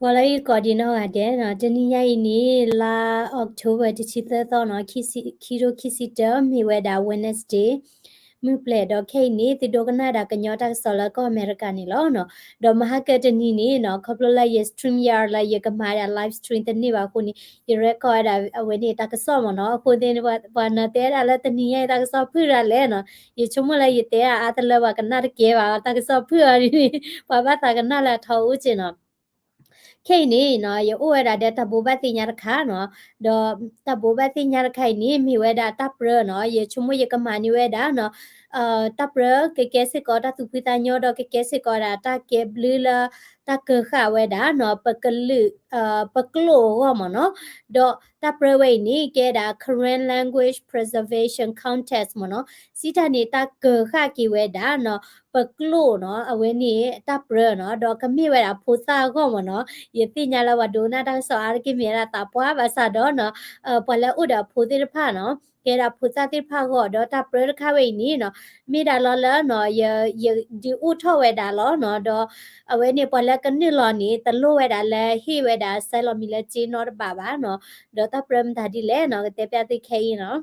ဂီၤလၢအဂ့ၤကိးဒံးနီၢ်ဂၤဒဲးနီၤ, တနံၤညါအံၤန့ၣ် လါ October တဆံသၢသီနီၤ, ခံထိခံဆံတၢ မ့ၢ်ဝဲဒၣ် Wednesday မုၢ်ပျဲၢ်ဒီးခဲအံၤန့ၣ် သုဒိကနၣ်ဒၣ်ကညီတၢ်ကစီၣ်လၢကီၢ်အမဲရကၤန့ၣ်လီၤနီၤ. ဒီးမဟါကတနံၤန့ၣ်နီၤ, ခီဖျိလၢယ StreamYard လၢယကမၤဒၣ် live stream တန့ၢ်ဘၣ်အဃိန့ၣ် ယ record ဝဲဒၣ်အဝဲန့ၣ်တၢ်ကစီၣ်မ့ၢ်နီၤ. အဃိသ့ၣ်န့ၣ် ပှၤနီၤတဲဒၣ်လၢတနံၤညါအံၤတၢ်ကစီၣ်ဖုၣ်ဒၣ်လဲာ်နီၤ, ယဆိကမိၣ်လၢယတဲအါအါတလၢပှၤကနၣ်တကဲဘၣ်, တၢ်ကစီၣ်ဖုၣ်အီၤဒ်န့ၣ် ပှၤဘၣ်သးကနၣ်လၢအထီအိၣ်က့နီၤ. ခဲအံၤန့ၣ်နီၤ, ယအိၣ်ဝဲဒၣ်ဒီးတၢ်ဘိးဘၣ်သ့ၣ်ညါတခါနီၤ, ဒီးတၢ်ဘိးဘၣ်သ့ၣ်ညါတခါအံၤန့ၣ် မ့ၢ်ဝဲဒၣ်တၢ်ပြၢနီၤ, ယဆိကမိၣ်ယကမၤန့ၢ်ဝဲဒၣ်နီၤ, တၢ်ပြၢကကဲစ့ၢ်ကီးတၢ်သူၣ်ဖှံသးညီ ဒီးကကဲစ့ၢ်ကီးဒၣ်တၢ်ကဲဘျုးလၢ တၢ်ကၢၤဃာ်ဝဲဒၣ်နီၤ, ပကလုာ် ပကျိာ်အဂီၢ်မ့ၢ်နီၤ. ဒီးတၢ်ပြၢဝဲအံၤန့ၣ် ကဲဒၣ် Karen Language Preservation Contest မ့ၢ်နီၤ, စံးတၢ်န့ၣ် တၢ်ကၢၤဃာ်က့ၤဝဲဒၣ်နီၤ, ပကျိာ်နီၤ, အဝဲန့ၣ်တၢ်ပြၢနီၤ, ဒီးကမ့ၢ်ဝဲဒၣ်ဖိသၣ်အဂီၢ်မ့ၢ်နီၤ. ယသ့ၣ်ညါလၢပှၤဒိကနၣ်တၢ်ကစီၣ်အါတက့ၢ်မ့ၢ်ဝဲဒၣ်သးပှၢ်ဘၣ်ဆၣ်ဒီးနီၤ, ပှၤလၢအအိၣ်ဒီးအဖိသ့ၣ်တဖၣ်နီၤ, ကဲဒၣ်ဖိသၣ်သ့ၣ်တဖၣ်အဂီၢ်, ဒီးတၢ်ပြၢတခါဝဲအံၤန့ၣ်နီၤ, မ့ၢ်ဒၣ်လီၤလၢနီၤ, ယ ယဒုးအိၣ်ထီၣ်ဝဲဒၣ်လီၤနီၤ, ဒီးအဝဲန့ၣ် ပှၤလၢကနုာ်လီၤန့ၣ် တလိၣ်ဝဲဒၣ်လၢဟ့ၣ်ဝဲဒၣ် စဲးလီၤမံၤ လၢက့နီတဘ့ၣ်ဘၣ်နီၤ. ဒီးတၢ်ပြၢမတၤဒ်လဲၣ်နီၤ, ကတဲပျၢ်သုခဲအံၤနီၤ.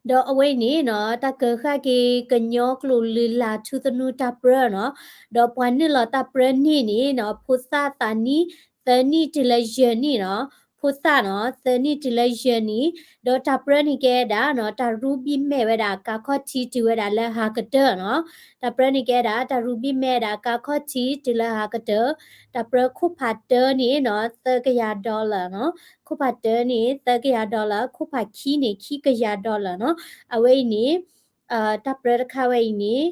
ဒီးအဝဲအံၤန့ၣ်နီၤ, တၢ်ကၢၤဃာ်က့ၤကညီကျိာ်လုၢ်လၢ်ထူသနူတၢ်ပြၢနီၤ, ဒီးပှၤနုာ်လီၤတၢ်ပြၢန့ၢ်န့ၣ်နီၤ, ဖိသၣ်သးနံၣ် သၢနံၣ်တုၤလၢယဲၢ်နံၣ်နီၤ, ဖိသၣ်နီၤ သၢနံၣ်တုၤလၢယဲၢ်နံၣ်, ဒီးတၢ်ပြၢန့ၣ်ကဲဒၣ်နီၤ, တၢ်ရူဘံၣ်မဲာ်ဝဲဒၣ်ကါခီၣ်ထံး တုၤဝဲဒၣ်လၢဟါကတၢၢ်နီၤ. တၢ်ပြၢန့ၣ်ကဲဒၣ် တၢ်ရူဘံၣ်မဲာ်ဝဲဒၣ်ကါခီၣ်ထံး တုၤလၢဟါကတၢၢ်, တၢ်ပြၢခိၣ်ဖးတၢန့ၣ်နီၤ သၢကယၤ dollar နီၤ, ခိၣ်ဖးတၢန့ၣ် သၢကယၤ dollar, ခိၣ်ဖးခံန့ၣ် ခံကယၤ dollar နီၤ. အဝဲအံၤန့ၣ် တၢ်ပြၢတခါဝဲအံၤန့ၣ်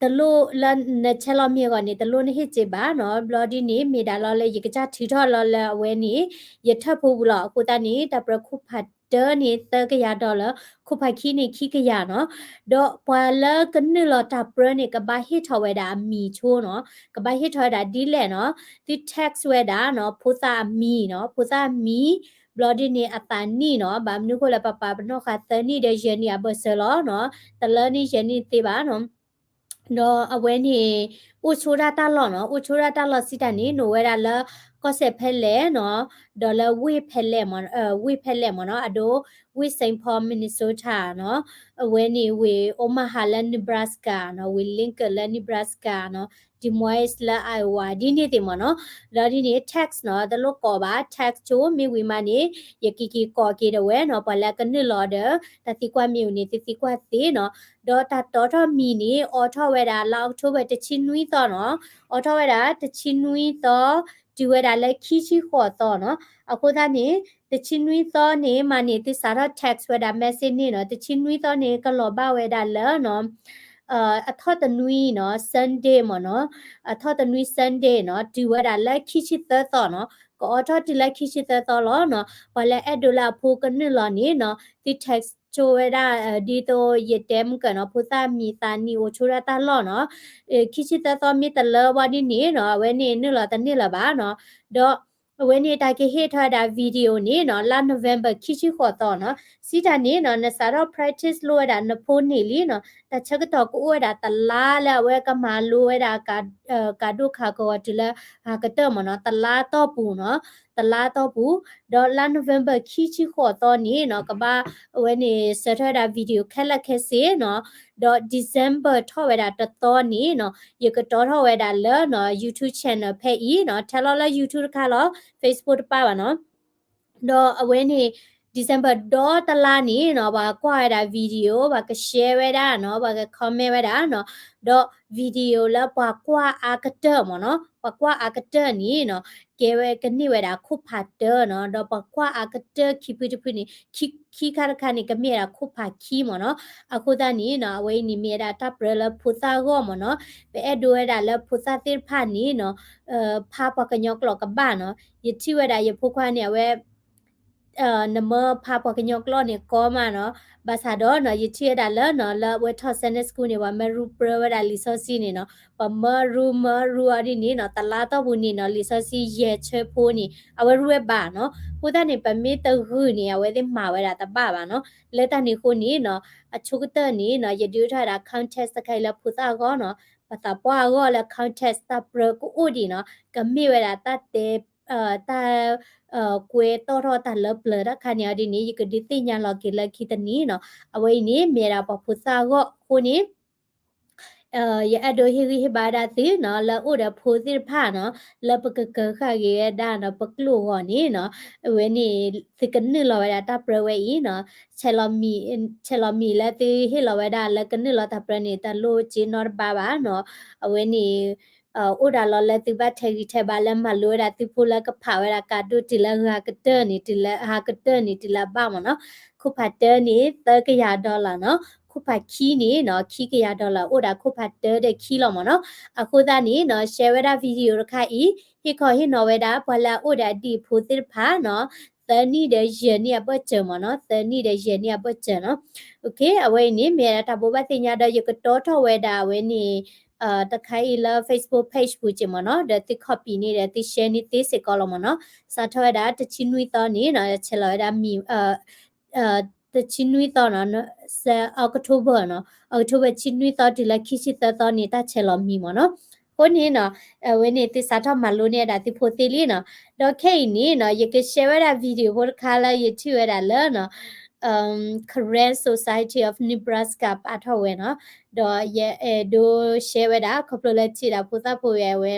တလိၣ်လၢနဆဲးလီၤမံၤအဂီၢ်န့ၣ် တလိၣ်နဟ့ၣ်စ့ဘၣ်နီၤ. ဘျီဒ်န့ၣ် မ့ၢ်ဒၣ်လီၤလၢယကစၢ်ထုးထီၣ်လီၤလၢအဝဲန့ၣ် ယထၢၣ်ဖိပူၤလီၤ. အဃိသတးန့ၣ် တၢ်ပြၢခိၣ်ဖးတၢန့ၣ် သၢကယၤ dollar, ခိၣ်ဖးခံန့ၣ် ခံကယၤနီၤ. ဒီးပှၤလၢကနုာ်လီၤတၢ်ပြၢန့ၣ် ကဘၣ်ဟ့ၣ်ထီၣ်ဝဲဒၣ်အမံၤဆိနီၤ, ကဘၣ်ဟ့ၣ်ထီၣ်ဝဲဒၣ်ဒ်လဲၣ်နီၤ, သု text ဝဲဒၣ်နီၤ ဖိသၣ်အမံၤနီၤ, ဖိသၣ်အမံၤ, ဘျီဒ်န့ၣ် အသးနံၣ်နီၤ, ဘၣ်မနုၤဃိလၢပပာ်ပနီၣ်ဃာ် သၢနံၣ်ဒီးယဲၢ်နံၣ်အဘၢၣ်စၢၤလီၤနီၤ, တလၢန့ၣ်ယဲၢ်နံၣ်သ့ဘၣ်နီၤ. ဒီးအဝဲန့ၣ် အိၣ်ဆိဒၣ်တၢ်လီၢ်နီၤ, အိၣ်ဆိဒၣ်တၢ်လီၢ်စံးတၢ်န့ၣ် နိးဝဲဒၣ်လၢ ကီၢ်စဲၣ်ဖဲလဲၣ်နီၤ, ဒီးလၢဝ့ၢ်ဖဲလဲၣ်မ့ၢ်, ဝ့ၢ်ဖဲလဲၣ်မ့ၢ်နီၤ, အဒိ ဝ့ၢ် Saint Paul Minnesota နီၤ, အဝဲန့ၣ်ဝ့ၢ် Omaha လၢ Nebraska နီၤ, ဝ့ၢ် Lincoln လၢ Nebraska နီၤ, Des Moines လၢ Iowa ဒ်န့ၣ်သ့ၣ်မ့ၢ်နီၤ. ဒီးဒ်န့ၣ် text နီၤ, တလိၣ်ကိးဘၣ် text ဆိ မ့ၢ်ဝံၤမးန့ၣ် ယက့ၤက့ၤကိးက့ၤဒၣ်ဝဲနီၤ, ပှၤလၢကနုာ်လီၤဒီး တၢ်သံကွၢ်မ့ၢ်အိၣ်န့ၣ် သုသံကွၢ်သ့နီၤ. ဒီးတၢ်တီထီၣ်မံၤန့ၣ် အိးထီၣ်ဝဲဒၣ်လါ October တဆံနွံသီနီၤ, အိးထီၣ်ဝဲဒၣ်တဆံနွံသီ တုၤဝဲဒၣ်လၢခံဆံဃိးသီနီၤ. အဃိသတးန့ၣ် တဆံနွံသီန့ၣ် မ့ၢ်န့ၣ် သုစးထီၣ် text ဝဲဒၣ် message န့ၣ်နီၤ, တဆံနွံသီန့ၣ် ကလီၤဘၣ်ဝဲဒၣ်လၢနီၤ အထီၣ်တနွံနီၤ, Sunday မ့ၢ်နီၤ, အထီၣ်တနွံ Sunday နီၤ, တုၤဝဲဒၣ်လၢခံဆံသၢသီနီၤ, ကအိးထီၣ်တုၤလၢခံဆံသၢသီလီၤနီၤ. ပှၤလၢအဲၣ်ဒိးလၢအဖိကနုာ်လီၤန့ၣ်နီၤ, သု text ဆိဝဲဒၣ် ဒ်သိးယတဲမုၢ်ကၢနီၤ, ဖိသၣ်မံၤသးနံၣ်အိၣ်ဆိဒၣ်တၢ်လီၢ်နီၤ, ခံဆံသၢသီမ့ၢ်တလၢဘၣ်ဒ်န့ၣ်နီၤ, အဝဲန့ၣ်နုာ်လီၤတန့ၢ်လၢၤဘၣ်နီၤ. ဒီး အဝဲန့ၣ်တၢ်ကဟ့ၣ်ထီၣ်ဝဲဒၣ် video န့ၣ်နီၤ, လါ November ခံဆံဃိးသီနီၤ, စံးတၢ်န့ၣ်နီၤ, နစးထီၣ် practice လိာ်ဝဲဒၣ်နဖိန့ၣ်လံနီၤ, တၢ်ဆၢကတီၢ်ကအိၣ်ဝဲဒၣ်တလါလၢအဝဲကမၤလိဝဲဒၣ် ကၤဒိၣ်ခးကဝီၤတုၤလၢ ဟါကတၢၢ်မ့ၢ်နီၤ, တလါတီၢ်ပူၤနီၤ, တလါတီၢ်ပူၤ, ဒီးလါ November ခံဆံဃိးသီန့ၣ်နီၤ, ကဘၣ်အဝဲန့ၣ် ဆှၢထီၣ်ဝဲဒၣ် video ခဲလၢာ်ခဲဆ့နီၤ, ဒီး December ထီၣ်ဝဲဒၣ်တသီန့ၣ်နီၤ, ယကတီထီၣ်ဝဲဒၣ်လၢနီၤ YouTube channel ဖဲအံၤနီၤ, ထဲလီၤလၢ YouTube တခါလီၤ, Facebook တပၣ်ဘၣ်နီၤ. ဒီးအဝဲန့ၣ် December ဒီတလါန့ၣ်နီၤ, ပှၤကွၢ်ဝဲဒၣ် video, ပှၤက share ဝဲဒၣ်နီၤ, ပှၤက comment ဝဲဒၣ်နီၤ, ဒီး video လၢပှၤကွၢ်အါကတၢၢ်မ့ၢ်နီၤ, ပှၤကွၢ်အါကတၢၢ်န့ၣ်နီၤ, ကဲဝဲကန့ၢ်ဝဲဒၣ်ခိၣ်ဖးတၢနီၤ, ဒီးပှၤကွၢ်အါကတၢၢ်ခံဖုတဖုန့ၣ် ခံ, ခံခါတခါန့ၣ် ကမ့ၢ်ဝဲဒၣ်ခိၣ်ဖးခံမ့ၢ်နီၤ. အဃိသတးန့ၣ်နီၤ, အဝဲအံၤန့ၣ်မ့ၢ်ဝဲဒၣ်တၢ်ပြၢလၢဖိသၣ်အဂီၢ်မ့ၢ်နီၤ, ပအဲၣ်ဒိးဝဲဒၣ်လၢဖိသၣ်သ့ၣ်တဖၣ်န့ၣ်နီၤ, ဖးပှၤကညီကျိာ်ကဘၣ်နီၤ. ယထံၣ်ဝဲဒၣ်ယဖိခွါန့ၣ် အဝဲ နမ့ၢ်ဖးပှၤကညီကျိာ်န့ၣ်ကီမးနီၤ, ဘၣ်ဆၣ်ဒီးနီၤ ယထံၣ်ဝဲဒၣ်လၢနီၤ လၢအဝဲထီၣ် Sunday school န့ၣ် ပှၤမၢရူပြၢဝဲဒၣ်လံာ်စီဆှံန့ၣ်နီၤ, ပှၤမၢရူမၢရူအီၤဒ်န့ၣ်နီၤ တလါတီၢ်ပူၤန့ၣ်နီၤ လံာ်စီဆှံယဲၢ်ဆၢဖိန့ၣ် အဝဲရူဝဲဘၣ်နီၤ, အဃိသတးန့ၣ် ပမ့ၢ်တဂုာ်န့ၣ် အဝဲသ့ၣ်မၤဝဲဒၣ်တဘၣ်ဘၣ်နီၤ, လၢတၢ်န့ၣ်အဃိန့ၣ်နီၤ အဆိကတၢၢ်န့ၣ်နီၤ ယဒုးအိၣ်ထီၣ်ဝဲဒၣ် contest တခါအံၤလၢဖိသၣ်အဂီၢ်နီၤ, ပှၤသးပှၢ်အဂီၢ်လၢ contest တၢ်ပြၢကအိၣ်ဒံးနီၤ, ကမ့ၢ်ဝဲဒၣ်တၢ်တဲ တၢ် ကွဲတီၣ်ထီၣ်တၢ်လၢပျၢၤတၢ်ခါန့ၣ်အီၤဒ်န့ၣ် ယကဒုးသ့ၣ်ညါလီၤက့ၤလၢခံတနံၤနီၤ, အဝဲအံၤန့ၣ် မ့ၢ်ဝဲဒၣ်ပှၤဖိသၣ်အဂီၢ်အဃိန့ၣ် ယအဲၣ်ဒိးဟ့ၣ်ဂံၢ်ဟ့ၣ်ဘါဝဲဒၣ်သုနီၤ လၢအိၣ်ဒီးဖိသ့ၣ်တဖၣ်နီၤ လၢပကကၢဃာ်က့ၤဝဲဒၣ်နီၤ ပကျိာ်အဂီၢ်န့ၣ်နီၤ, အဝဲန့ၣ် သုကနုာ်လီၤဝဲဒၣ်တၢ်ပြၢဝဲအံၤနီၤ, ဆဲးလီၤမံၤလၢသုဟ့ၣ်လီၤဝဲဒၣ်လၢကနုာ်လီၤတၢ်ပြၢန့ၣ် တၢ်လိၣ်စ့နီတဘ့ၣ်ဘၣ်နီၤ, အဝဲန့ၣ် အိၣ်ဒၣ်လီၤလၢသုဘၣ်ထဲးဂံၢ်ထဲးဘါလၢမၤလိဝဲဒၣ်သုဖိလၢကဖးဝဲဒၣ်ကးဒိၣ်တုၤလၢအဂၤကတၢၢ်န့ၣ် တုၤလၢအဂၤကတၢၢ်န့ၣ် တုၤလၢအဘၣ်မ့ၢ်နီၤ, ခိၣ်ဖးတၢန့ၣ် သၢကယၤ dollar နီၤ, ခိၣ်ဖးခံန့ၣ်နီၤ ခံကယၤ dollar အိၣ်ဒၣ်ခိၣ်ဖးတၢဒီးခံလီၤမ့ၢ်နီၤ, အဃိသတးန့ၣ်နီၤ share ဝဲဒၣ် video တခါအံၤ ဟ့ၣ်ခီဟ့ၣ်နီၤဝဲဒၣ် ပှၤလၢအအိၣ်ဒီးအဒံၣ်အဖိသ့ၣ်တဖၣ်နီၤ, သၢနံၣ်ဒီးယဲၢ်နံၣ်အဘၢၣ်စၢၤမ့ၢ်နီၤ, သၢနံၣ်ဒီးယဲၢ်နံၣ်အဘၢၣ်စၢၤနီၤ, အဝဲအံၤန့ၣ် မ့ၢ်ဝဲဒၣ်တၢ်ဘိးဘၣ်သ့ၣ်ညါဒီး ယကတီထီၣ်ဝဲဒၣ်အဝဲန့ၣ် တခါအံၤလၢ Facebook page ပူၤက့မ့ၢ်နီၤ, ဒီးသု copy န့ၣ်ဒီးသု share န့ၣ်သ့စ့ၢ်ကီးလီၤမ့ၢ်နီၤ, စးထီၣ်ဝဲဒၣ်တဆံနွံသီန့ၣ်နီၤ ဆဲးလီၤဝဲဒၣ်မံၤ တဆံနွံသီနီၤ, October နီၤ, October တဆံနွံသီတုၤလၢခံဆံသၢသီန့ၣ် တၢ်ဆဲးလီၤမံၤမ့ၢ်နီၤ, အဃိန့ၣ်နီၤ အဝဲန့ၣ်သုစးထီၣ်မၤလိန့ၢ်ဝဲဒၣ်သုဖိသ့လံနီၤ, ဒီးခဲအံၤန့ၣ်နီၤ ယက share ဝဲဒၣ် video ဖိတခါလၢယထံၣ်ဝဲဒၣ်လၢ Karen Society of Nebraska ပာ်ထီၣ်ဝဲနီၤ, ဒီးယအဲၣ်ဒိး share ဝဲဒၣ် ခီဖျိလၢထံၣ်ဒၣ်ဖိသၣ်ဖိဝဲအဝဲ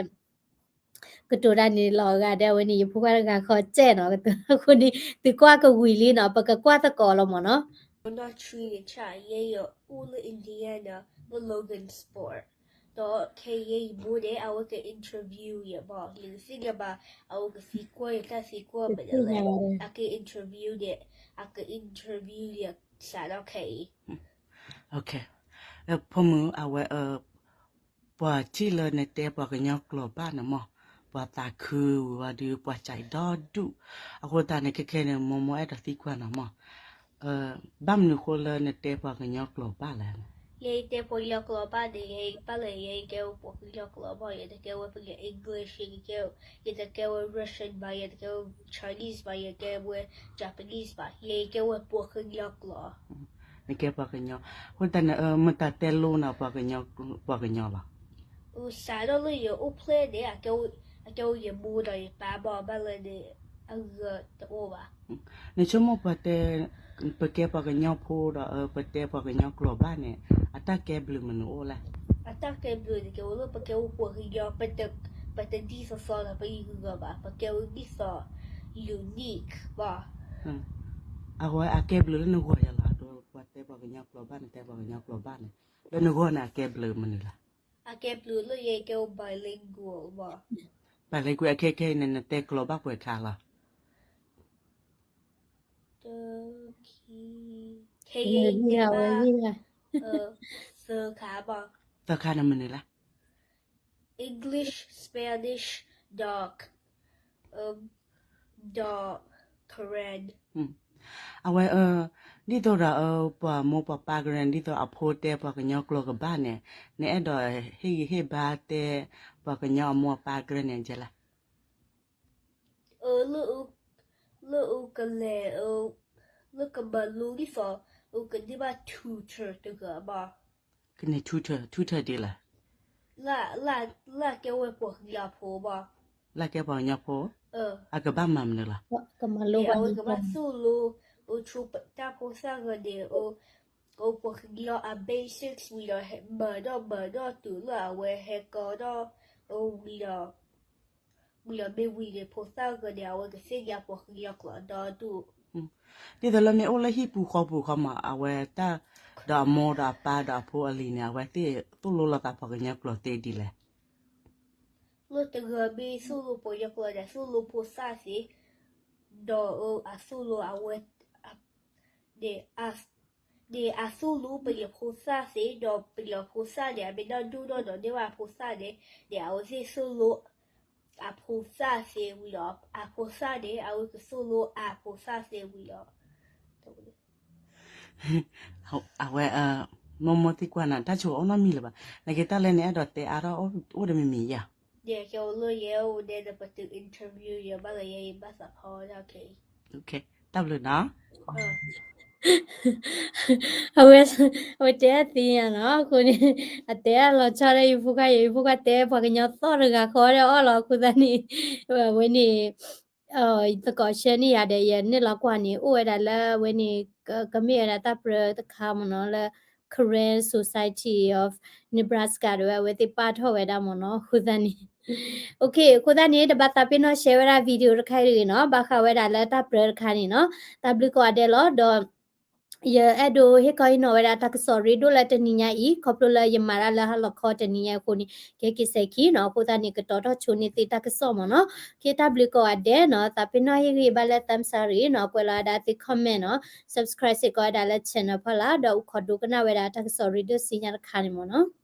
ကတိၤတၢ်န့ၣ်လီၤဂာ်ဒီး အဝဲန့ၣ် ယဖိခွါတဂၤဃီစဲၣ်နီၤ, ကတိၤအဃိန့ၣ် သုကွၢ်ကဝံၤလံနီၤ, ပကကွၢ်သကိးလီၤမ့ၢ်နီၤ. နီၢ်ဆှံန့ၣ်ဆၣ် ယဲယအိၣ်လၢ Indiana လၢ Logansport ဒီးခဲအံၤယဲယမိၢ်န့ၣ် အဝဲက interview ယၤဘၣ်, ယကသ့ၣ်ညါဘၣ် အဝဲကသံကွၢ်ယၤတၢ်သံကွၢ်ဖဲလဲၣ်, အက interview န့ၣ် အက interview ယၤစးထီၣ်ခဲအံၤ. ဖိမုၣ် အဝဲ ပှၤထံၣ်လၢနတဲပှၤကညီကျိာ်ဘၣ်န့ၣ်မ့ၢ် ပှၤသးခုဝံၤဝဲဒုး ပှၤစံးဒီဒူၣ်, အဃိသတးန့ၣ် ခဲခဲန့ၣ် မိၢ်မိၢ်အဲၣ်ဒိးသံကွၢ်နၤမ့ၢ် ဘၣ်မနုၤဃိလၢနတဲပှၤကညီကျိာ်ဘၣ်လဲၣ်. ယဲယတဲပှၤကညီကျိာ်ဘၣ်န့ၣ် ယဲယပာ်လၢယဲယကဲပှၤကညီကျိာ်ဘၣ်, ယတကဲဝဲပှၤကညီ English, ယတကဲဝဲ Russian ဘၣ်, ယတကဲဝဲ Chinese ဘၣ်, ယတကဲဝဲ Japanese ဘၣ်, ယဲယကဲဝဲပှၤကညီကျိာ်. နကဲပှၤကညီ, အဃိသတးန့ၣ် မ့ၢ်တၢ်တဲလိနၤ ပှၤကညီလီၤ. စးထီၣ်လၢယအိၣ်ဖျဲၣ်န့ၣ် အကဲဝဲယမိၢ်ဒီးယပၢ်ဘၣ်, ဘၣ်လၢန့ၣ် အဂၤတအိၣ်ဘၣ်. နဆိကမိၣ်ပတဲ ပကဲပှၤကညီဖိဒီး ပတဲပှၤကညီကျိာ်ဘၣ်န့ၣ် အတၢ်ကဲဘျုးမနုၤအိၣ်လဲၣ်. အတၢ်ကဲဘျုးန့ၣ် ကဲဝဲလၢပကဲဝဲပှၤကညီ, ပတဒ်သိးသိးဒီးပဂီၢ်ဘၣ်, ပကဲဝဲဒ်သိး unique ဘၣ်. အဝဲအကဲဘျုးလၢနဂီၢ်ယၤလီၤ, ပှၤတဲပှၤကညီကျိာ်ဘၣ်န့ၣ် တဲပှၤကညီကျိာ်ဘၣ်န့ၣ်, လၢနဂီၢ်န့ၣ် အကဲဘျုးမနုၤလဲၣ်. အကဲဘျုးလၢယကဲဝဲ bilingual ဘၣ်. bilingual အခဲခဲအံၤန့ၣ် နတဲကျိာ်ဘၣ်ပှဲၤခါလီၤ. တခံ, ခဲအံၤယတဲဘၣ် သၢခါဘၣ်. သၢခါန့ၣ်မနုၤလဲၣ်. English, Spanish, ဒီး ဒီး Karen. အဝဲ ဒ်သိးဒီး ပှၤမိၢ်ပှၤပၢ် Karen ဒ်သိးအဖိတဲပှၤကညီကျိာ်ကဘၣ်န့ၣ် နအဲၣ်ဒိးဟ့ၣ်ဂံၢ်ဟ့ၣ်ဘါတဲ ပှၤကညီအမိၢ်အပၢ် Karen န့ၣ် ကဲလဲၣ်. လၢအကလဲၤ လၢကမၤလိဒ်သိး အကန့ၢ်ဘၣ် tutor တဂၤဘၣ်. ကန့ၢ် tutor, tutor ဒ်လဲၣ်. လၢကဲဝဲပှၤကညီဖိဘၣ်. လၢကဲပှၤကညီဖိ, အကဘၣ်မၤမနုၤလီၤ. အဝဲကဘၣ်သိၣ်လိ အိၣ်ဆိတၢ်ဖိသၣ်ဂၤန့ၣ် အိၣ်ပှၤကညီအ basics ဝံၤဒီး မၤဒီးမၤဒီးတုၤလၢအဝဲဟဲကီဒီး ဝံၤဒီး ဝံၤဒီးမ့ၢ်ဝံၤန့ၣ် ဖိသၣ်ဂၤန့ၣ် အဝဲကသ့ၣ်ညါပှၤကညီကျိာ်ဒီဒူၣ်. ဒ်သိးလၢမ့ၢ်အိၣ်လၢဟံၣ်ပူၤဃီပူၤခီမး အဝဲတၢ်ဒီးအမိၢ်ဒီးအပၢ်ဒီးအဖိအလံၤန့ၣ် အဝဲသ့ၣ်သိၣ်လိလိာ်သးပှၤကညီကျိာ်သ့ဒ်လဲၣ်. လၢတဂၤမ့ၢ်သိၣ်လိပှၤကညီကျိာ်န့ၣ် သိၣ်လိဖိသၣ်သ့, ဒီးအသိၣ်လိအဝဲ န့ၣ်အသိၣ်လိပယီၤဖိသၣ်သ့ ဒီးပယီၤဖိသၣ်န့ၣ် အမ့ၢ်ဒိၣ်ဒိၣ်ဒီးန့ၢ်ဘၣ်ဖိသၣ်န့ၣ် န့ၣ်အဝဲသ့ၣ်သိၣ်လိ အဖိသၣ်သ့ဝံၤလီၤ. အဖိသၣ်န့ၣ် အဝဲကသိၣ်လိအဖိသၣ်သ့ဝံၤလီၤ. အဝဲ မိၢ်မိၢ်သံကွၢ်နၤ တၢ်ဆိကမိၣ်နီတမံၤလၢၤဘၣ်. နာ်က့တၢ်လၢန့ၣ် အဲၣ်ဒိးတဲအါထီၣ်အိၣ်ဒီးမ့မ့ၢ်ယၤ ယဲကဲအိၣ်လၢယဲအိၣ်ဒဲဒီးပတုၤ interview ယဘၣ်လၢယဲယဘၣ်သးဖီ တၢ်ခဲအံၤ တၢ်ဘျုးနီၤ အဝဲ အဝဲတဲအသ့ညါနီၤ အဃိန့ၣ် အတဲအလီၤဆီဒီးယဖိခွါ ယဖိခွါတဲ ပှၤကညီသီၣ်တဂၤဃီဒီးအီၣ်လီၤ အဃိသတးန့ၣ် အဝဲန့ၣ် သကိးဆှၢန့ၢ်ယၤဒီး ယန့ၢ်လီၤကွၢ်န့ၣ် အိၣ်ဝဲဒၣ်လၢအဝဲန့ၣ် ကမ့ၢ်ဝဲဒၣ်တၢ်ပြၢတခါမ့ၢ်နီၤ လၢ Karen Society of Nebraska တဝဲ အဝဲသ့ၣ်ပာ်ထီၣ်ဝဲဒၣ်မ့ၢ်နီၤ အဃိသတးန့ၣ် အဃိသတးန့ၣ် တဘၣ်သးပ့ၤနီၣ် share ဝဲဒၣ် video တခါအံၤတဂ့ၤနီၤ ဘၣ်ဃးဝဲဒၣ်လၢတၢ်ပြၢတခါန့ၣ်နီၤ တၢ်ဘျုးကိးဂၤဒဲးလီၤ ဒီး ယအဲၣ်ဒိးဟ့ၣ်ခီဟ့ၣ်နီၤဝဲဒၣ်တၢ်ကစီၣ်ရ့ဒိၣ်လၢတနံၤညါအံၤ ခီဖျိလၢယမၤတၢ်လၢဟါလီၤခီတနံၤညါအံၤအဃိန့ၣ် ကဲက့ၤစဲးခံနီၤ အဃိသတးန့ၣ် ကတီၤထီၣ်ဆိန့ၢ်သုတၢ်ကစီၣ်မ့ၢ်နီၤ ကဲတၢ်ဘျုးကိးဂၤဒဲးနီၤ သးပ့ၤနီၣ်ဟ့ၣ်ဂံၢ်ဘါလၢ thumbs up နီၤ ကွဲးလီၤဝဲဒၣ်သု comment နီၤ subscribe စ့ၢ်ကီးဝဲဒၣ်လၢ channel ဖီလာ် ဒီးအိၣ်ခိးဒိကနၣ်ဝဲဒၣ်တၢ်ကစီၣ်ရ့ဒိၣ်ဆူညါတခါန့ၣ်မ့ၢ်နီၤ